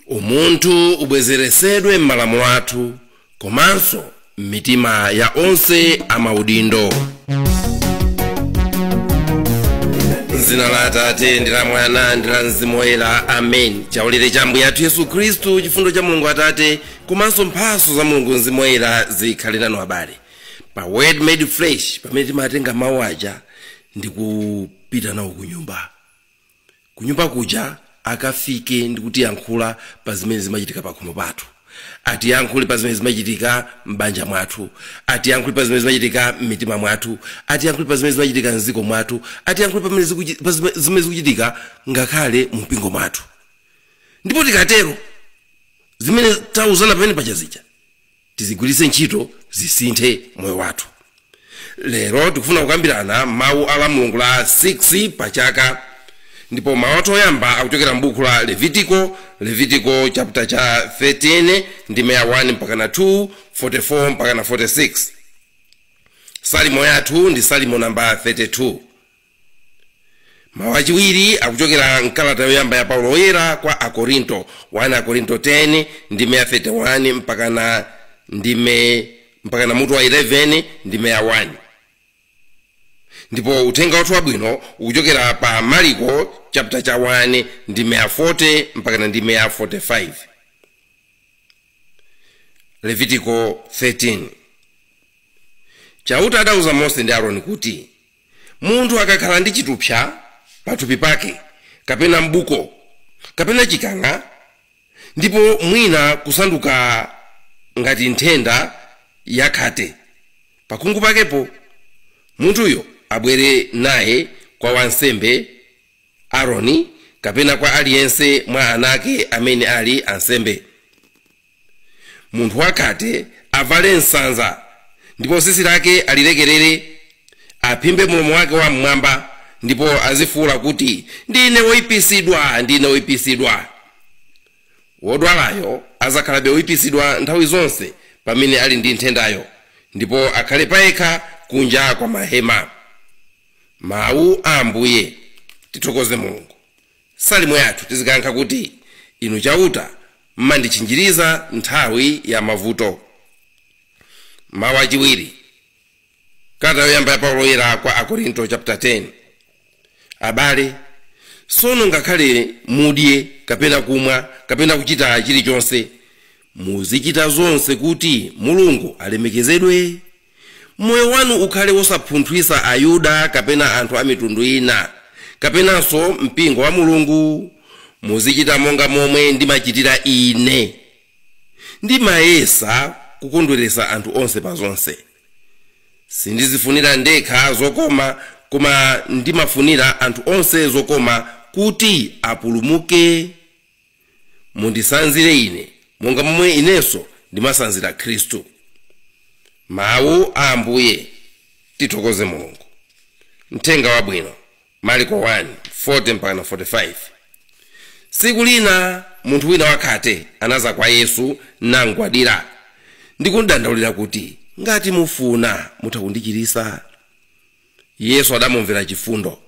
Umunthu ubwezeresedwe m'malamulo athu komanso m'mitima ya onse amaudindo. Mzina la Atate ndi la Mwana ndi la Mzimu Woyera, amen. Chaulere cha Ambuye athu Yesu Khristu, chifundo cha Mulungu Atate komanso mphatso za Mulungu Mzimu Woyera zikhale nanu abale. Pa Word Made Flesh, pamene timatenga mawu aja ndi kupita nawo kunyumba. Kunyumba kuja akafike ndi kutiyankhula pa zimene zimachitika pakhomo pathu, atiyankhule pa zimene zimachitika m'banja mwathu, atiyankhule pa zimene zimachitika m'mitima mwathu, atiyankhule pa zimene zimachitika mdziko mwathu, atiyankhule pa zimene zikuchitika ngakhale mu mpingo mwathu. Ndipo tikatero zimene tauzana pamene paja zija tizigwiritse ntchito, zisinthe moyo wathu. Lero tikufuna kukambirana mawu a Mulungu la 6 pa chaka, ndipo mawu athu oyamba akuchokera m'buku la Levitiko, Levitiko chapter cha 13 ndime ya 1 mpaka na 2, 44 mpaka na 46. Salimo yathu ndi Salimo namba 32. Mawu achiwiri akuchokera mkalata yoyamba ya Paulo Woyera kwa Akorinto, 1 Akorinto 10 ndime ya 31 mpaka na ndime mpaka na mutu wa 11 ndime ya 1. Ndipo uthenga wathu wabwino ukuchokera pa Mariko chapter cha 1 ndime ya 40 mpaka na ndime ya 45. Levitiko 13. Chauta adauza Mose ndi Aaroni kuti munthu akakhala ndi chitupsa pathupi pake kapena mbuko kapena chikanga, ndipo mwina kusanduka ngati nthenda yakhate pakhungu pakepo, munthuyo abwere naye kwa wansembe Aaroni kapena kwa aliyense mwa anake amene ali ansembe. Munthu wakhate avale nsanza ndipo tsitsi lake alilekerere, aphimbe mulomo wake wam'mwamba, ndipo azifuwula kuti, ndine woyipisidwa, ndine woyipisidwa. Wodwalayo azakhalabe woyipisidwa nthawi zonse pamene ali ndi nthendayo, ndipo akhale payekha kunja kwa mahema. Mawu a Ambuye. Tithokoze Mulungu. Salimo yathu tizikayankha kuti, inu Chauta mmanditchinjiriza nthawi ya mavuto. Mawu achiwiri, kalata yoyamba ya Paulo Woyera kwa Akorinto chapter 10. Abale, sono ngakhale mudye kapena kumwa kapena kuchita chilichonse, muzichita zonse kuti Mulungu alemekezedwe. Moyo wanu ukhale wosapunthwisa Ayuda kapena anthu a mitundu ina, kapenanso mpingo wa Mulungu. Muzichita monga momwe ndimachitira ine. Ndimayesa kukondweretsa anthu onse pa zonse. Sindizifunira ndekha zokoma, koma ndimafunira anthu onse zokoma kuti apulumuke. Mundisanzire ine monga momwe inenso ndimasanzira Khristu. Mawu a Ambuye. Tithokoze Mulungu. Mthenga wabwino, Marko 1, 40 mpaka 45. Tsiku lina munthu wina wakhate anaza kwa Yesu nangwadira ndikundandaulira kuti, ngati mufuna mutha kundichiritsa. Yesu adamumvera chifundo,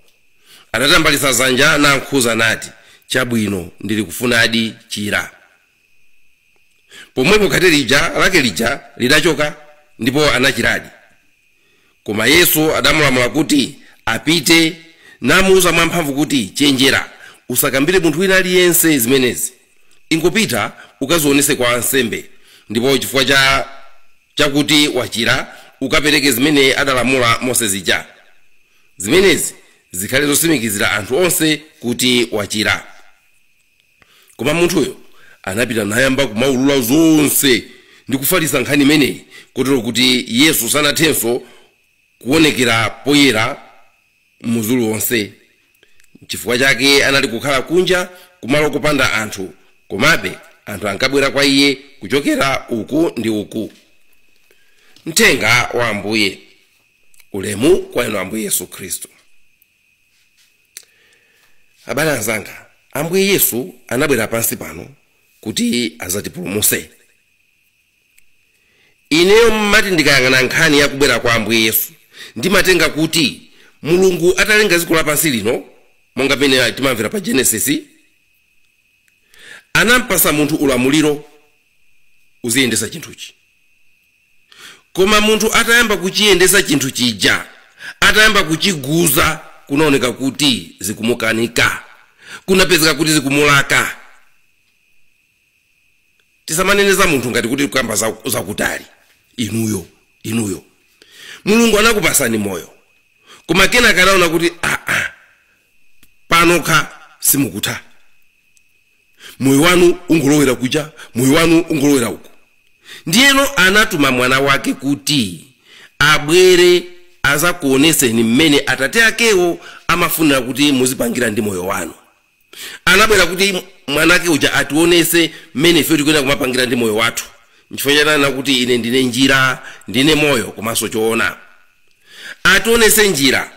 adatambalitsa dzanja nankhuza nati, chabwino, ndili kufunadi, chira. Pomwepo khate lija lake lija lidachoka ndipo anachiradi. Koma Yesu adamulamula kuti apite, namuwuza mwamphamvu kuti, chenjera, usakambire munthu wina aliyense zimenezi. Ingopita ukazionese kwa ansembe, ndipo chifukwa chakuti wachira ukapereke zimene adalamula Mose zija. Zimenezi zikhale zotsimikizira anthu onse kuti wachira. Koma munthuyo anapita nayamba kumaulula zonse ndi kufalitsa nkhani imeneyi, kotero kuti Yesu sanathenso kuonekera poyera m'mudzi uliwonse. Chifukwa chake anali kukhala kunja kumalo kopanda anthu, komabe anthu ankabwera kwa iye kuchokera uku ndi uku. Mthenga wa Ambuye. Ulemu kwa inu Ambuye Yesu Khristu. Abale anzanga, Ambuye Yesu anabwera pansi pano kuti azatipulumutse. Ineyo mmati ndikayang'ana nkhani yakubwera kwa Ambuye Yesu, ndimatenga kuti Mulungu atalenga dziko lapansi lino, monga pene timamvera pa Genesis, Anampasa munthu ulamuliro uziyendesa chinthuchi, koma munthu atayamba kuchiyendesa chinthu chija, atayamba kuchiguza, kunaoneka kuti zikumukanika, kunapezeka kuti zikumulaka. Tisamaneneza munthu ngati kuti kukamba zakutali. Inuyo Mulungu anakupasani moyo, koma kenaka anaona kuti panokha simukutha, moyo wanu ungolowera kuja, moyo wanu ungolowera uku. Ndiyeno anatuma mwana wake kuti abwere azakuoneseni mmene atate akewo amafunira kuti muzipangira ndi moyo wanu. Anabwera kuti mwanake uja ationese mmene ife tikuyenera kumapangira ndi moyo wathu. Nchifukwa chanena kuti ine ndine njira, ndine moyo komanso choona. Ationese njira.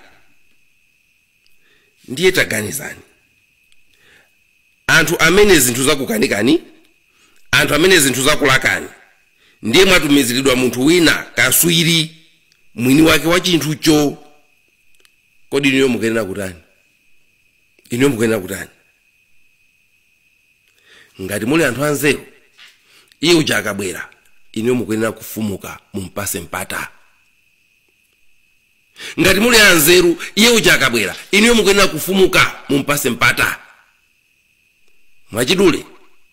Ndiye taganizani, anthu amene zinthu zakukanikani, anthu amene zinthu zakulakani, ndiye mwatumiziridwa munthu wina kaswiri mwini wake wa chinthucho. Kodi inuyo mukuyenera kutani? Inuyo mukuyenera kutani? Ngati muli anthu anzeru, iye uja akabwera, inuyo mukuyenera kufumuka mumpase mpata. Ngati muli anzeru, iye uja akabwera, inuyo mukuyenera kufumuka mumpase mpata. Mwachidule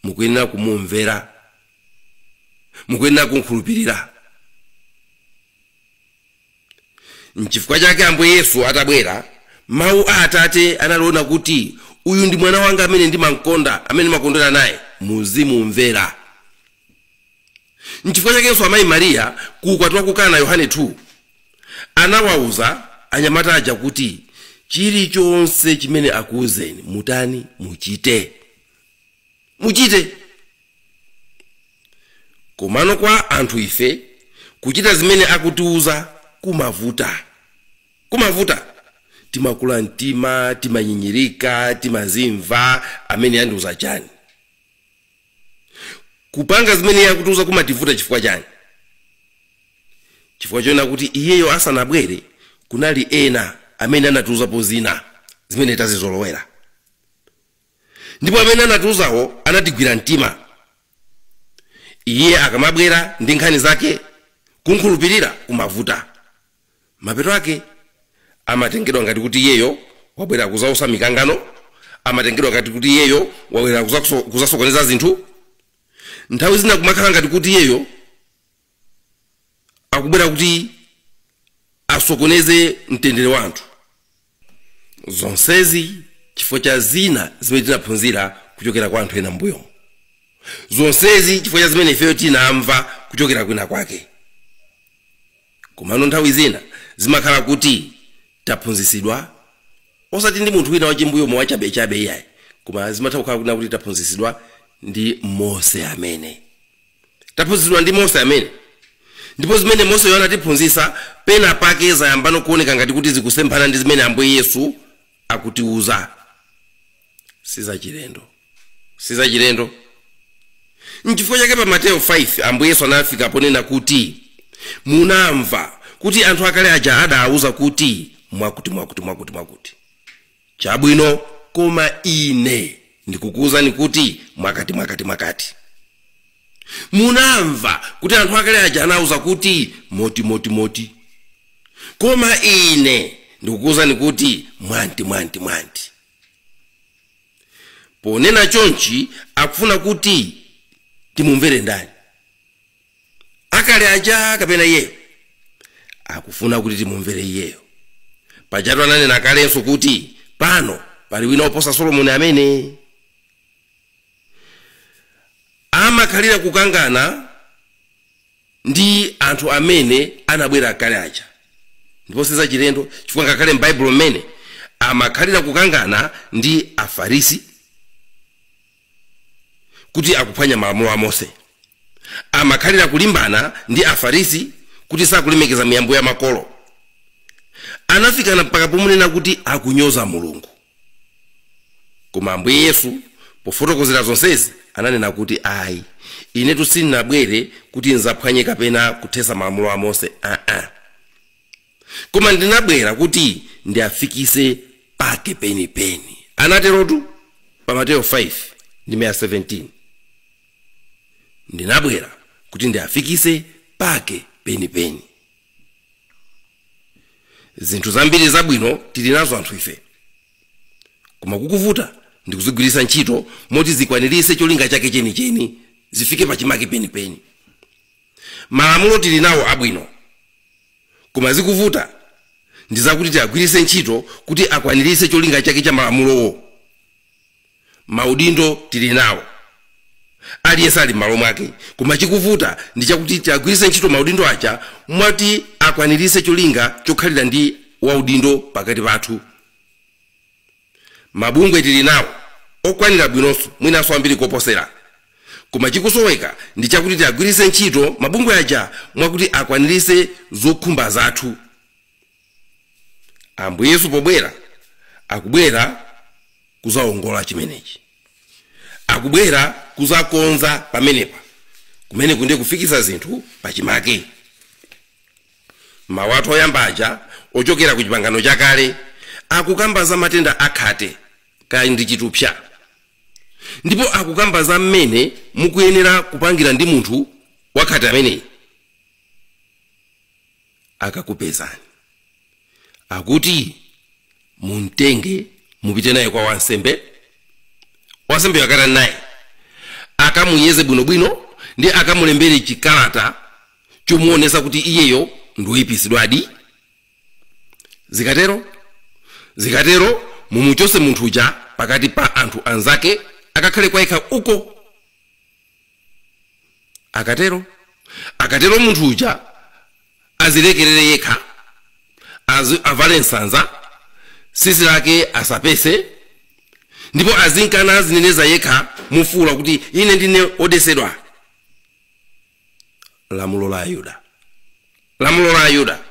mukuyenera kumumvera, mukuyenera kumkhulupirira. Nchifukwa chake Ambuye Yesu atabwera, mawu a Atate analiona kuti uyu ndi mwana wanga amene ndimamkonda, amene ndimakondwera naye, muzimumvera. Nchifukwa chakenso amayi Mariya kuukwatiwa ku Kana Yohane 2 anawawuza anyamata aja kuti chilichonse chimene akuwuzeni mutani, muchite, muchite. Komano kwa anthu ife kuchita zimene akutiuza kumavuta, kumavuta. Timakula mtima, timanyinyirika, timazimva amene andiuza chani. Kupanga zimene akutiuza kumativuta chifukwa chani? Chifukwa choona kuti iyeyo asanabwere kunali ena amene anatiuzapo zina zimene tazizolowera, ndipo amene anatiuzawo anatigwira mtima. Iye akamabwera ndi nkhani zake kunkhulupirira kumavuta. Mapeto ake amatengedwa ngati kuti iyeyo wabwera kuzausa mikangano, amatengedwa ngati kuti iyeyo wabwera kuzasokoneza zinthu. Nthawi zina kumakhala ngati kuti iyeyo akubwera kuti asokoneze mtendere wa anthu. Zonsezi chifukwa cha zina zimene tinaphunzira kuchokera kwa anthu ena mbuyo, zonsezi chifukwa cha zimene ifeyo tinamva kuchokera kwina kwake. Komano nthawi zina zimakhala kuti taphunzisidwa osati ndi munthu wina wachimbuyomo wachabechabe iyayi, koma zimatha kukhala kuti taphunzisidwa ndi Mose amene, taphunzisidwa ndi Mose amene. Ndipo zimene Mose anatiphunzitsa pena pake zayambano kuoneka ngati kuti zikusemphana ndi zimene Ambuye Yesu akutiuza. Sizachilendo, sizachilendo. Nchifukwa chake pa Mateyu 5 Ambuye Yesu anafika ponena kuti munamva kuti anthu akale aja adawuza kuti mwakuti mwakuti mwakuti mwakuti, chabwino, koma ine ndikukuwuzani kuti mwakati mwakati mwakati. Munamva kuti anthu akale aja anawuza kuti moti moti moti, koma ine ndikukuwuzani kuti mwanti mwanti mwanti. Ponena chonchi akufuna kuti timumvere ndani? Akale aja kapena iyeyo? Akufuna kuti timumvere iyeyo. Pajatu ananena kalenso kuti pano pali wina oposa Solomoni amene amakhalira kukangana ndi anthu amene anabwera kale aja. Ndipo sizachilendo chifukwa ngakhale m'Baibulo mmene amakhalira kukangana ndi Afarisi kuti akuphwanya malamulo a Mose, amakhalira kulimbana ndi Afarisi kuti sakulemekeza miyambo ya makolo. Anafikana mpaka pomunena kuti akunyoza Mulungu. Koma Ambuye Yesu pofotokozera zonsezi ananena kuti ayi, inetu sindinabwere kuti nzaphwanye kapena kuthesa malamulo a Mose, koma ndinabwera kuti ndiafikise pake penipeni. Anaterotu pa Mateyu 5 ndime ya 17. Ndinabwera kuti ndiafikise pake penipeni. Zinthu zambiri zabwino tili nazo anthu ife, koma kukuvuta ndikuzigwiritsa ntchito moti zikwanirise cholinga chake chenicheni, zifike pachimake penipeni. Malamulo tili nawo abwino, koma zikuvuta ndi zakuti tiagwiritse ntchito kuti akwanirise cholinga chake cha malamulowo. Maudindo tili nawo, aliyense ali m'malo mwake, koma chikuvuta ndi chakuti tiagwiritse ntchito maudindo aja mwati akwanirise cholinga chokhalira ndi waudindo pakati pathu. Mabungwe tili nawo okwanira bwinonso, mwinanso ambiri koposera, koma chikusoweka ndi chakuti tiagwiritse ntchito mabungwe aja mwakuti akwanirise zokhumba zathu. Ambuye Yesu pobwera akubwera kuzaongola chimenechi, akubwera kuzakonza pamenepa, kumene kunde kufikisa zinthu pachimake. Mawu athu oyamba aja ochokera ku chipangano chakale akukamba za matenda akhate kaya ndi chitupsa, ndipo akukamba za mmene mukuyenera kupangira ndi munthu wakhate ameneyi akakupezani. Akuti mumtenge mupite naye kwa wansembe, wansembe akatani naye akamuyeze bwinobwino ndi akamulembere chikalata chomuonesa kuti iyeyo ndiwoyipisidwadi. Zikatero mumuchose munthu uja pakati pa anthu anzake, akakhale kwa yekha uko. Akatero munthu uja azilekerere yekha, avale nsanza, sisi lake asapese, ndipo azinkana azineneza yekha mufuula kuti ine ndine odesedwa. Lamulo la Ayuda, lamulo la Ayuda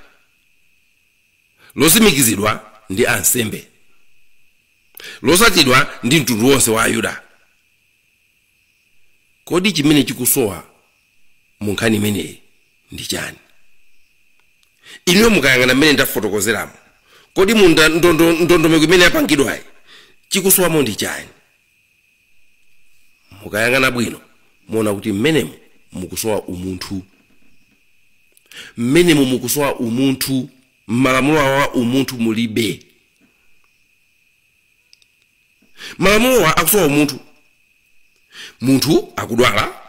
losimikizidwa ndi ansembe, losatidwa ndi mtundu wonse wa Ayuda. Kodi chimene chikusowa mu nkhani imeneyi ndi chani? Inuyo mukayang'ana mmene ndafotokozeramo, kodi mu ndondomeko imene yapangidwayi chikusowamo ndi chani? Mukayang'ana bwino muona kuti mmenemu mukusowa umunthu, mmenemu mukusowa umunthu. Malamulo awa umunthu mulibe. Malamulo awa akusowa umunthu. Munthu akudwala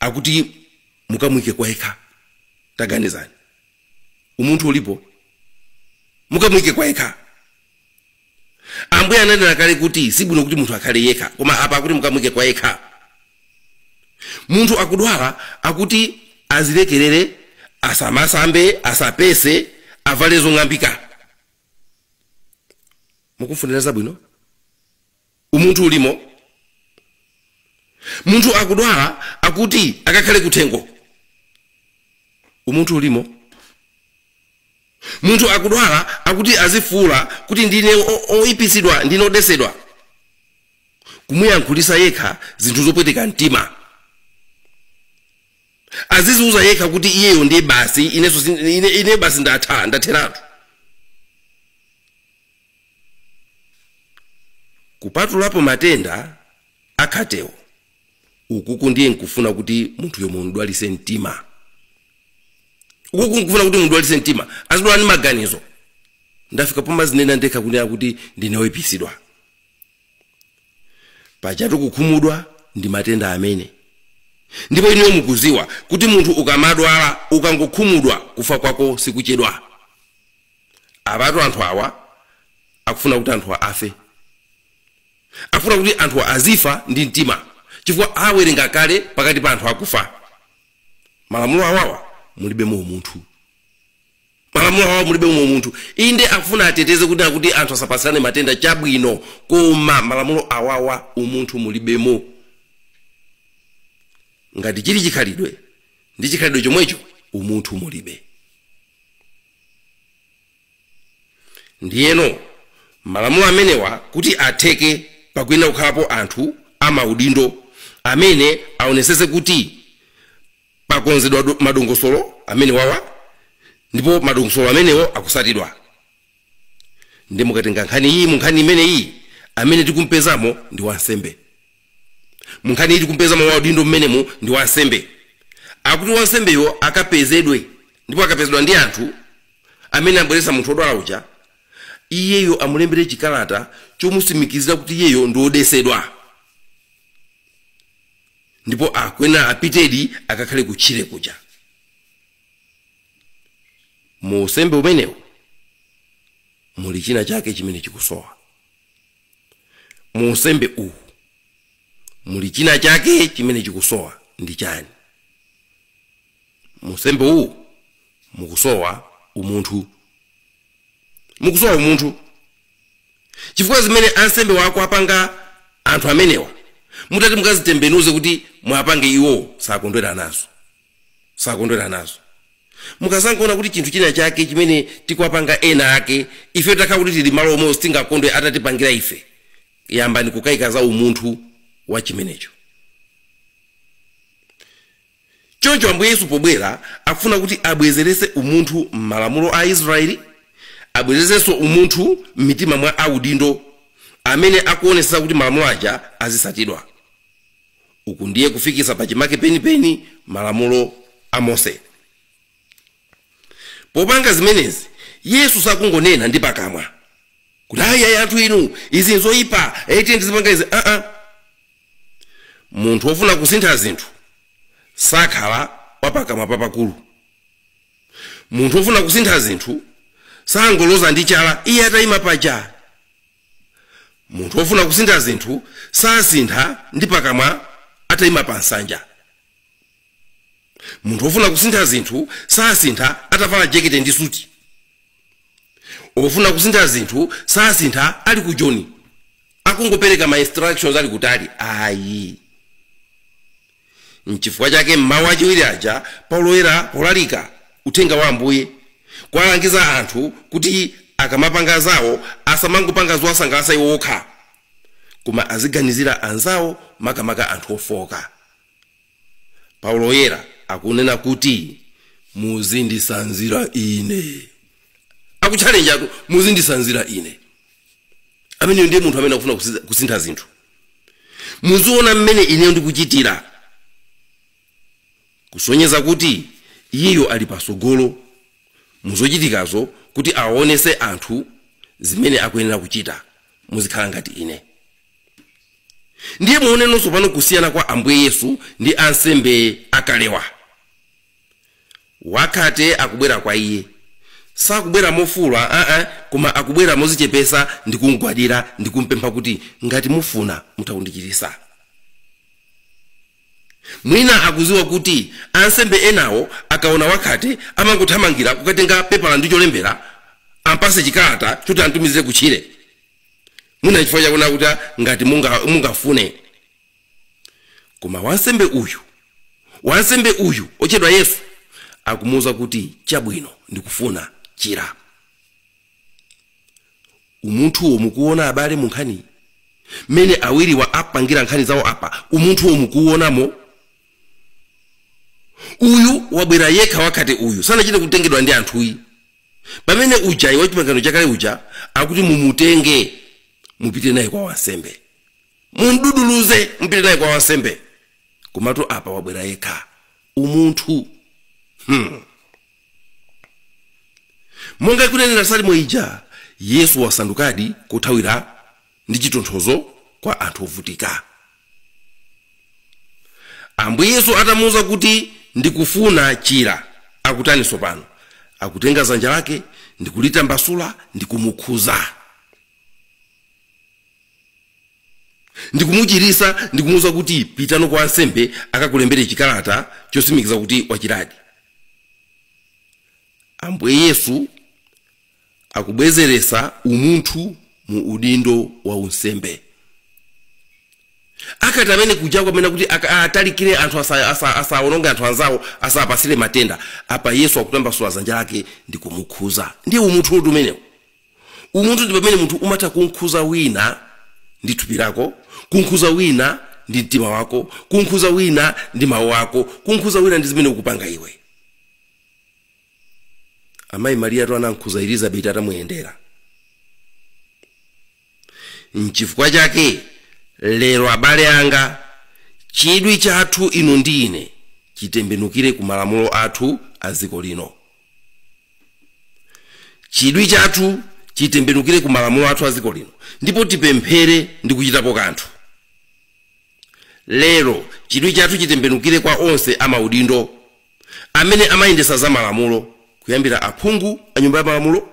akuti mukamwike kwa yekha. Taganizani, umunthu ulipo, mukamwike kwa yekha. Ambuye ananena kale kuti sibwino kuti munthu akhale yekha, koma apa akuti mukamwike kwa yekha. Munthu akudwala akuti azilekerere, asamasambe, asapese, avale zong'ambika. Mukufunira zabwino? Umunthu ulimo. Munthu akudwala akuti akakhale kuthengo. Umunthu ulimo. Munthu akudwala akuti azifuula kuti ndine oyipisidwa, ndine odesedwa. Kumuyankhulisa yekha zinthu zopweteka mtima. Aziziuza yekha kuti iyeyo ndiye basi, ine basi ndatha, ndatheratu. Kupatulapo matenda akhatewo, ukuku ndiye nkufuna kuti munthuyo mundwalise mtima. Ukuku nkufuna kuti mundwalise mtima, azidwala ndi maganizo. Ndafika pomazinena ndekha kunena kuti ndine woyipisidwa. Pachatu kukhumudwa ndi matenda amene. Ndipo inuyo mukuziwa kuti munthu ukamadwala, ukangokhumudwa, kufa kwako sikuchedwa. Apatu anthu awa akufuna kuti anthu afe, akufuna kuti anthu azifa ndi mtima, chifukwa awerenga kale pakati pa anthu akufa. Malamulo awawa mulibe mu munthu, malamulo awawa mulibe mu munthu. Inde akufuna ateteze kuti anthu asapasane matenda, chabwino, koma malamulo awawa umunthu mulibemo. Ngati chili chikhalidwe ndi chikhalidwe chomwecho, umunthu mulibe. Ndiyeno malamulo amenewa kuti atheke, pakuyenera kukhalapo anthu amaudindo amene aonesese kuti pakonzedwa madongosolo amene wawa, ndipo madongosolo amenewo akusatidwa. Ndi mukatenga nkhani iyi, mu nkhani imeneyi amene tikumpezamo ndi wansembe. Munkhani ili kumpeza mawu audindo mmenemu ndi wansembe. Akuti wansembeyo akapezedwe, ndipo akapezedwa ndi anthu amene abweresa munthu wodwala uja, iyeyo amulembere chikalata chomusimikizira kuti iyeyo ndi wodesedwa, ndipo akwena apitedi akakhale kutchire kuja. Mu usembe umenewu muli china chake chimene chikusowa. Mu usembe uwu muli china chake chimene chikusowa. Ndi chani? Mu usembe uwu mukusowa umunthu. Mukusowa umunthu chifukwa zimene ansembe wako apanga anthu amenewa, mutati mukazitembenuze kuti mwapange iwo, sakondwera nazo, sakondwera nazo. Mukazangoona kuti chinthu china chake chimene tikuwapanga ena ake, ife takhala kuti tili malo omwe sitingakondwe atatipangira ife, yambani kukayika za umunthu wa chimenecho. Choncho Ambuye Yesu pobwera akufuna kuti abwezerese umunthu m'malamulo a Israeli, abwezeresenso umunthu m'mitima mwa audindo amene akuonesa kuti malamulo aja azisatidwa. Uku ndiye kufikisa pachimake penipeni malamulo a Mose. Popanga zimenezi, Yesu sakungonena ndi pakamwa kuti ayi ayi anthu inu izi nzoyipa, eti ndizipanga izi. Munthu wofuna kusintha zinthu sakhala wapakamwa papakulu. Munthu wofuna kusintha zinthu sangoloza ndi chala iye atayima paja. Munthu wofuna kusintha zinthu sasintha ndi pakamwa atayima pa nsanja. Munthu wofuna kusintha zinthu sasintha atavala jekete ndi suti. Ofuna kusintha zinthu sasintha ali ku Joni akungopereka ma instructions ali kutali. Ayi, nchifukwa chake mmawu achiwiri aja Paulo polalika uthenga wa Ambuye kwalangiza anthu kuti akamapanga zawo asamangopanga zowasangalatsa iwo okha, koma aziganizira anzawo, makamaka anthu ofoka. Paulo Woyera akunena kuti muzindisanzira ine. Akutchalenjatu, muzindisanzira ine. Ameneyo ndiye munthu amene akufuna kusintha zinthu. Muziona mmene ineyo ndikuchitira, kusonyeza kuti iyeyo ali pasogolo muzochitikazo kuti aonese anthu zimene akuyenera kuchita. Muzikhala ngati ine. Ndiye muonenso pano kusiyana kwa Ambuye Yesu ndi ansembe akalewa. Wakhate akubwera kwa iye, sakubwera mofula, koma akubwera mozichepesa ndi kumgwadira ndi kumpempha kuti ngati mufuna mutakundichirisa. Mwina akuziwa kuti ansembe enawo akaona wakhate amangothamangira kukatenga pepala ndi cholembera ampase chikalata choti antumizire kutchire. Mwina chifukwa chakuona kuti ngati mungafune. Koma wansembe uyu ochedwa Yesu akumuwuza kuti chabwino, ndikufuna, chira. Umunthuwo mukuona abale munkhani mmene awiriwa apangira nkhani zawo apa, umunthuwo mukuonamo. Uyu wabwera yekha wakhate uyu sanachite kutengedwa ndi anthuyi, pamene ujayi wa chipangano chakale uja akuti mumutenge mupite naye kwa wansembe, munduduluze mupite naye kwa wansembe. Komatu apa wabwera yekha. Umunthu. Monga ikunenera Salimo ija, Yesu wasandukadi kuthawira ndi chitonthozo kwa anthu ovutika. Ambuye Yesu atamuwuza kuti ndikufuna chira, akutani pano? Akutenga zanja lake ndikulitambasula ndikumukhuza, ndikumuchirisa, ndikumuwuza kuti pitano kwa ansembe akakulembere chikalata chosimikiza kuti wachiradi. Ambuye Yesu akubwezeresa umunthu mu udindo wa unsembe. Akati amene kuja kwamene kuti atalikire anthu asaononge anthu anzawo, asapasire matenda, apa Yesu akutambasula zanja lake ndikumukhuza. Ndiye umunthu umenewo. Umunthu ndi pamene munthu umatha kunkhuza wina ndi thupi lako, kunkhuza wina ndi mtima wako, kunkhuza wina ndi mawu ako, kunkhuza wina ndi zimene ukupanga iwe. Amayi Mariya to anankhuza Elizabeti atamuyendera. Nchifukwa chake lero abale anga Chidwi chathu inu ndi ine chitembenukire ku malamulo athu a dziko lino. Chidwi chathu chitembenukire ku malamulo athu a dziko lino, ndipo tipemphere ndi kuchitapo kanthu. Lero chidwi chathu chitembenukire kwa onse amaudindo amene amayendesa za malamulo, kuyambira aphungu a nyumba ya malamulo,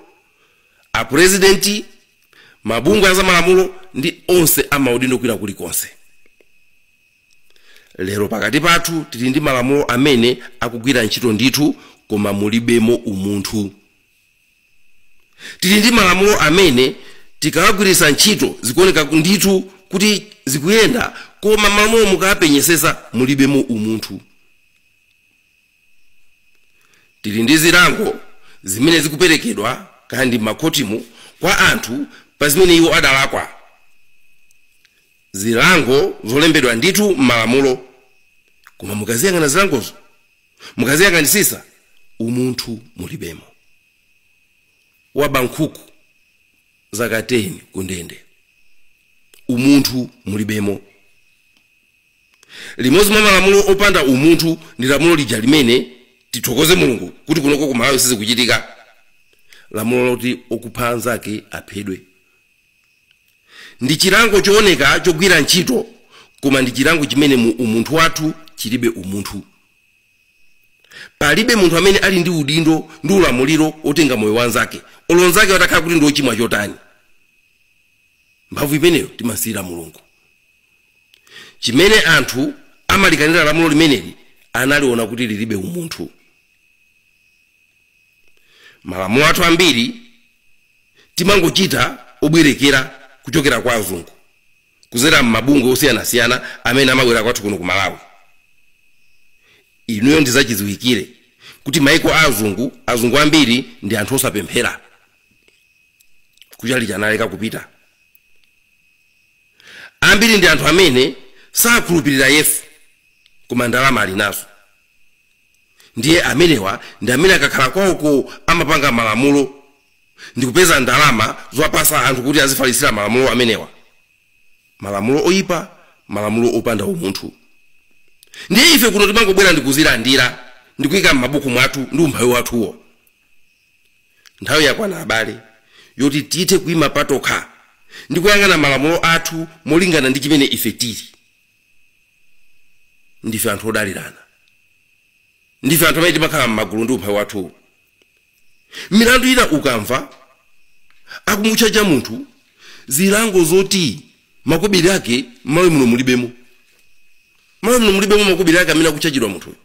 apurezidenti, mabungwe a za malamulo ndi onse amaudindo kwina kulikonse. Lero pakati pathu tili ndi malamulo amene akugwira ntchito ndithu, koma mulibemo umunthu. Tili ndi malamulo amene tikawagwiritsa ntchito zikuoneka ndithu kuti zikuyenda, koma malamulo mukapenyesesa mulibemo umunthu. Tili ndi zilango zimene zikuperekedwa kandi makhotimu kwa anthu pa zimene iwo adalakwa, zilango zolembedwa ndithu m'malamulo, koma mukaziyang'ana zilangozo, mukaziyang'anisisa, umunthu mulibemo. Waba nkhuku zaka 10 kundende, umunthu mulibemo. Limodzi mwa malamulo opanda umunthu ndi lamulo lija limene tithokoze Mulungu kuti kunoko kumalawi sizikuchitika, lamulo loti okupha anzake aphedwe. Ndi chilango chooneka chogwira ntchito, koma ndi chilango chimene mu umunthu wathu chilibe umunthu. Palibe munthu amene ali ndi udindo ndi ulamuliro otenga moyo wanzake, olonzake watakhala kuti ndi ochimwa chotani. Mphamvu imeneyo timasiyira Mulungu. Chimene anthu amalikanira lamulo limeneli analiona kuti lilibe umunthu. Malamulo athu ambiri timangochita obwerekera kuchokera kwa azungu kuzera m'mabungwe osiyanasiyana amene amabwera kwathu kuno ku Malawi. Inuyo ndizachidziwikire kuti maiko a azungu, azungu ambiri ndi anthu osapemphera, kuchali chanaleka kupita. Ambiri ndi anthu amene sakhulupirira Yesu, koma ndalama ali nazo. Ndiye amenewa ndi amene akakhala kwawoko amapanga malamulo ndikupeza ndalama zowapasa anthu kuti azifalisira malamulo amenewa, malamulo oyipa, malamulo opanda umunthu. Ndiye ife kuno timangobwera ndikuzilandira ndikuyika m'mabuku mwathu ndi umphawi wathuwo. Nthawi yakwana abale yoti tithe kuyima patokha ndi kuyang'ana malamulo athu molingana ndi chimene ife tili. Ndife anthu odalirana, ndife anthu amene timakhala m'magulu ndi umphawi wathuwo. Milandu ina ukamva akumutchaja munthu zilango zoti makobiri ake mawe muno mulibemo, mawe muno mulibemo makobiri ake amene akutchajidwa munthuyo.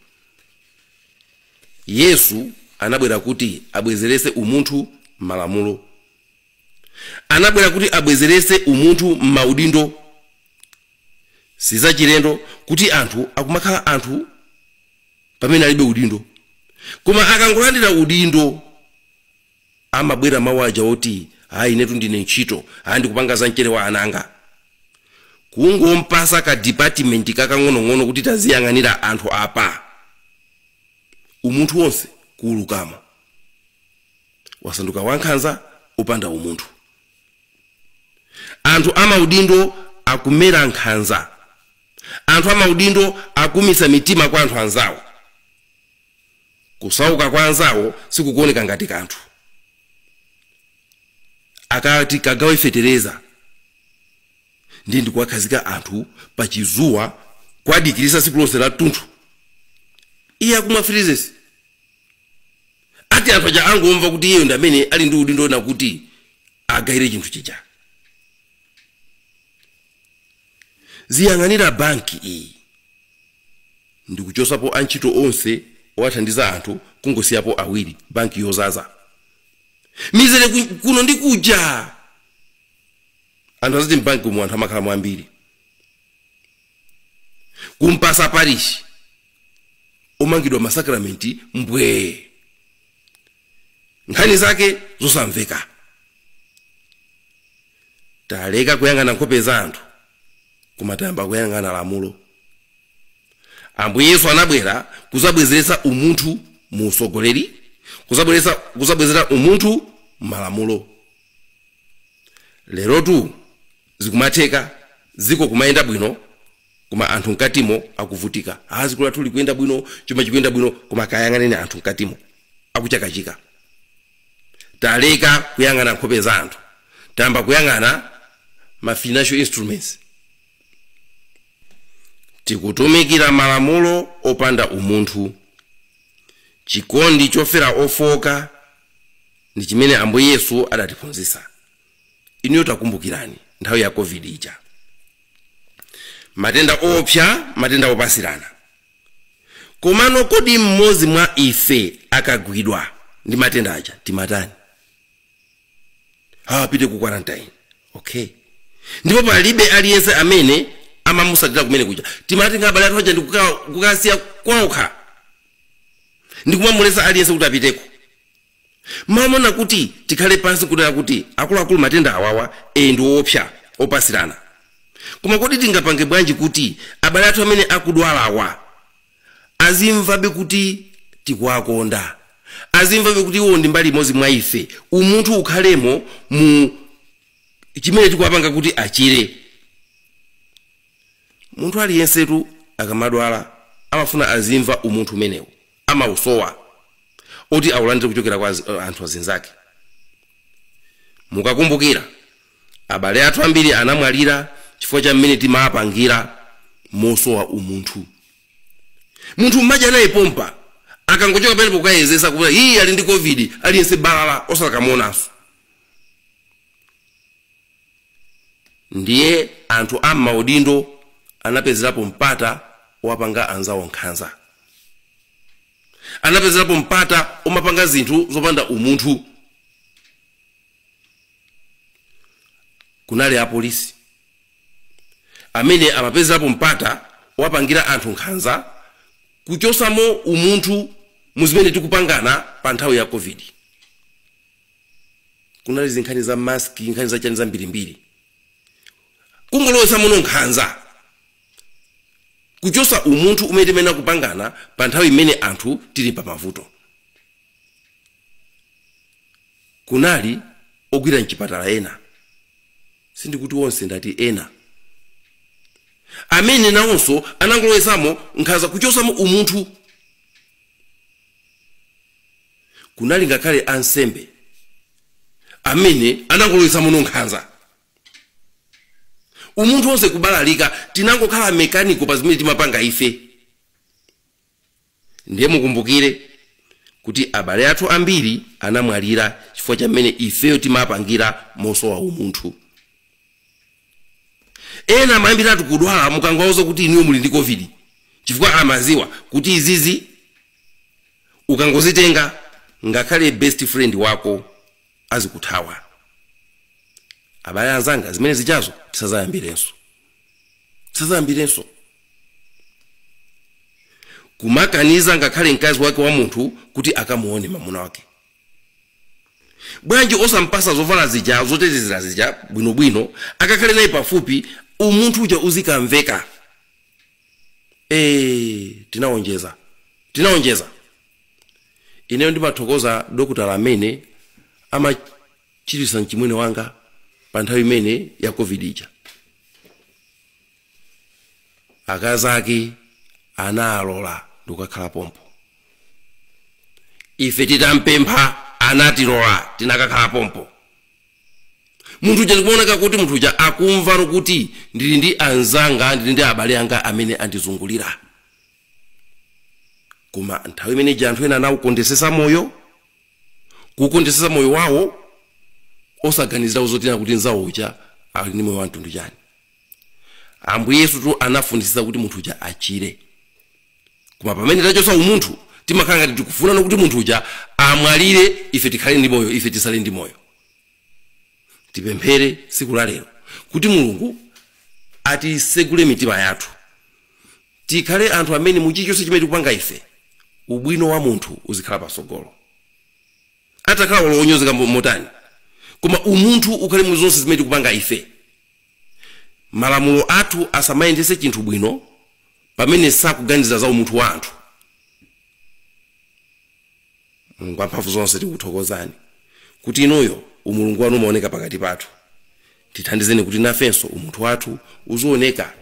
Yesu anabwera kuti abwezerese umunthu m'malamulo, anabwera kuti abwezerese umunthu m'maudindo. Sizachilendo kuti anthu akumakhala anthu pamene alibe udindo, koma akangolandira udindo amabwera mawu aja oti hayi inetu ndine ntchito, hayi ndikupanga za mchere wa ananga. Kungompasa ka department kakang'onong'ono kuti taziyang'anira anthu apa, umunthu wonse kuwulukamo, wasanduka wankhanza opanda umunthu. Anthu amaudindo akumera nkhanza, anthu amaudindo akumisa mitima kwa anthu anzawo. Kusauka kwa anzawo sikukuoneka ngati kanthu. Akati kagawe fetereza ndi ndikuwakhazika anthu pa chizuwa kwadikirisa tsiku lonse la tunthu, iye akumwa freezes. Ati anthu aja angomva kuti iyeyo ndi amene ali ndi udindo na kuti agayire chinthu chija. Ziyang'anira banki iyi ndikuchosapo antchito onse owathandiza anthu, kungosiyapo awiri, banki yozaza mizere kuno ndi kuja. Anthu aziti mbanki umu anthu amakhala mwambiri. Kumpasa parish omangidwa masakramenti mbwee, nkhani zake zosamveka. Taleka kuyang'ana nkhope za anthu, koma tayamba kuyang'ana lamulo. Ambuye Yesu anabwera kuzabwezeretsa umunthu mu usogoleri, kuzabwezera umunthu m'malamulo. Lerotu zikumatheka, ziko kumayenda bwino, Koma anthu mkatimo akuvutika. Dziko lathu likuyenda bwino, chuma chikuyenda bwino, koma kayang'aneni anthu mkatimo akuchakachika. Taleka kuyang'ana nkhope za anthu, tayamba kuyang'ana ma financial instruments. Tikutumikira malamulo opanda umunthu. Chikondi chofera ofoka ndi chimene Ambuye Yesu adatiphunzitsa. Inuyo takumbukirani nthawi ya COVID ija, matenda opsa, matenda opasirana. Komano kodi mmodzi mwa ife akagwidwa ndi matenda aja timatani? Apite ku quarantine, okay. Ndipo palibe aliyense amene amamusatira kumene kuja. Timati abale athu aja ndikukasiya kwawokha ndikumamulesa aliyense kuti apiteko. Mamona kuti tikhale pansi kunena kuti akuluakulu, matenda awawa ndi woopsa opasirana, koma kodi tingapange bwanji kuti abale athu amene akudwalawa azimvabe kuti tikuwakonda, azimvabe kuti iwo ndi mbali imodzi mwa ife, umunthu ukhalemo mu chimene tikuwapanga kuti achire? Munthu aliyensetu akamadwala amafuna azimva umunthu umenewu, amausowa oti awulandire kuchokera kwa anthu azinzake. Mukakumbukira, abale athu ambiri anamwalira chifukwa cha mmene timapangira mosowa umunthu. Munthu mmadya naye pompa, akangochoka pamenepo kukayezesa kuti iye ali ndi COVID, aliyense balala, osakamuonanso. Ndiye anthu am'maudindo anapezerapo mpata wapanga anzawo nkhanza, anapezerapo mpata omapanga zinthu zopanda umunthu. Kunali apolisi amene amapezerapo mpata wapangira anthu nkhanza, kuchosamo umunthu muzimene tikupangana pa nthawi ya COVID. Kunali zinkhani za maski, nkhani za chani zambirimbiri, kungolowetsa muno nkhanza, kuchosa umunthu umene timene kupangana pa nthawi imene anthu tili pa mavuto. Kunali ogwira mchipatala ena, sindikuti onse, ndati ena, amene nawonso anangolowetsamo nkhanza, kuchosamo umunthu. Kunali ngakhale ansembe amene anangolowetsamo nkhanza, umunthu wonse kubalalika. Tinangokhala mekaniko pa zimene timapanga ife. Ndiye mukumbukire kuti abale athu ambiri anamwalira chifukwa cha mmene ifeyo timapangira mosowa umunthu. Ena amayambiratu kudwala mukangawauza kuti inuyo muli ndi COVID, chifukwa amaziwa kuti izizi ukangozitenga ngakhale best friend wako azikuthawa. Abale anzanga, zimene zichazo tisazayambirenso, tisazayambirenso kumakaniza ngakhale mkazi wake wa munthu kuti akamuone mamuna wake. Bwanji osampasa zovala zija zotetezera zija bwinobwino, akakhale naye pafupi, umunthu uja uzikamveka? Tinawonjeza, tinawonjeza. Ineyo ndimathokoza dokotala amene amachiritsa mchimwene wanga pa nthawi imene ya COVID ija. Akazi ake analola ndikukakhala pompo. Ife titampempha anatilola, tinakakhala pompo. Munthu uja ndikuoneka kuti munthu uja akumva kuti ndili ndi anzanga, ndili ndi abale anga amene andizungulira. Koma nthawi imeneji anthu ena anawukondesesa moyo, kukondesesa moyo wawo, osaganizira zotina kuti nzawo uja ali ndi moyo wa mtundu chani. Ambuye Yesu tu anafunisisa kuti munthu uja achire, koma pamene tachosa umunthu timakhala ngati tikufuna kuti munthu uja amwalire, ife tikhale ndi moyo, ife tisale ndi moyo. Tipemphere tsiku la lero kuti Mulungu atisegule mitima yathu, tikhale anthu amene muchilichonse chimene tikupanga ife ubwino wa munthu uzikhala pasogolo, atakhala wonyozeka motani, koma umunthu ukhale mu zonse zimene tikupanga ife. Malamulo athu asamayendese chinthu bwino pamene sakuganiza za umunthu wa anthu. Mulungu wamphamvu zonse, tikuthokozani kuti inuyo umulungu wanu umaoneka pakati pathu. Tithandizeni kuti nafenso umunthu wathu uzioneka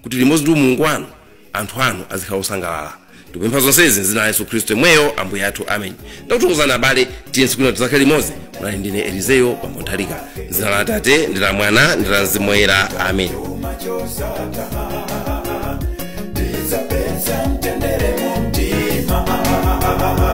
kuti limodzi ndi Mulungu wanu anthu anu azikhala osangalala. Tikupempha zonsezi m'dzina la Yesu Khristu yemweyo Ambuye athu, amen. Ndakuthokozani abale, tiye tsiku lina tidzakhale limodzi. Munali ndine Elizeyo Bambo Nthalika, m'dzina la Atate ndi la Mwana ndi la Mzimu Woyera, amen. Chuma chosatha.